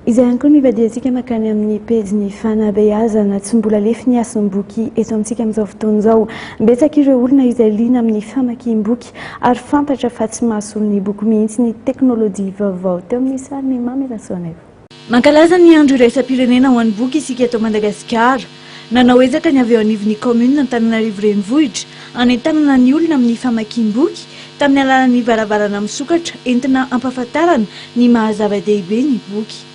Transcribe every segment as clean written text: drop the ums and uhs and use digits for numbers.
Izay ihany koa no ivadihantsika mankany amin'ny pejin'ny fanabeazana. Tsy mbola lefy ny hasim-boky eto amintsika amin'izao fotoana izao. Betsaka ireo olona izay liana amin'ny famakiam-boky ary fantatra fa tsy mahasolo ny boky mihitsy ny teknolojia vaovao. Teo amin'ny sarin'i Mamy Rasoanaivo. Mankalaza ny andro iraisam-pirenena ho an'ny boky isika eto Madagasikara. Nanao ezaka ny avy eo anivon'ny kaominina Antananarivo Renivohitra hanentanana ny olona amin'ny famakiam-boky tamin'ny alalan'ny varavarana misokatra entina hampahafantarana ny maha zava-dehibe ny boky.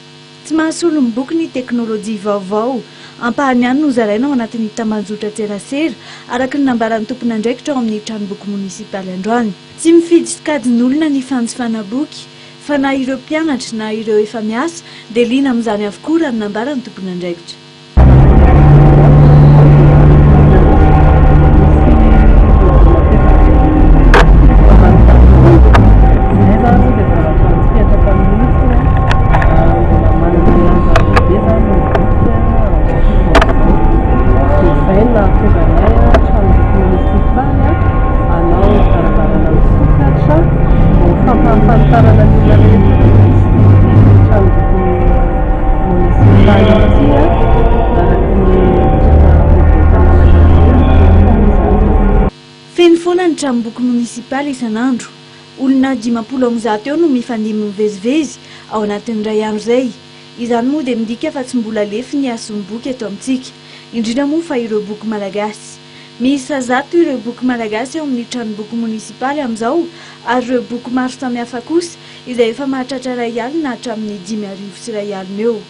Tsy mahasolo ny boky ny teknolojia vaovao. Ampahany ihany no zaraina ao anatin'ny tambajotran-tserasera, araka ny nambaran'ny tompon'andraikitra ao amin'ny tranomboky monisipaly androany. Tsy mifidy sokajin'olona ny fanjifana boky fa na ireo mpianatra na ireo efa miasa dia liana amin'izany avokoa raha ny nambaran'ny tompon'andraikitra. Feno foana ny tranomboky monisipaly isan'andro. Olona 150 eo no mifandimby mivezivezy ao anatin'ny iray andro izay. Izany moa dia midika fa tsy mbola lefy ny hasin'ny boky eto amintsika. Indrindra moa fa ireo boky malagasy. Miisa zato ireo boky malagasy ao amin'ny tranomboky monisipaly amin'izao ary ireo boky maro samihafa kosa izay efa mahatratra 1100 hatramin'ny 5100 eo.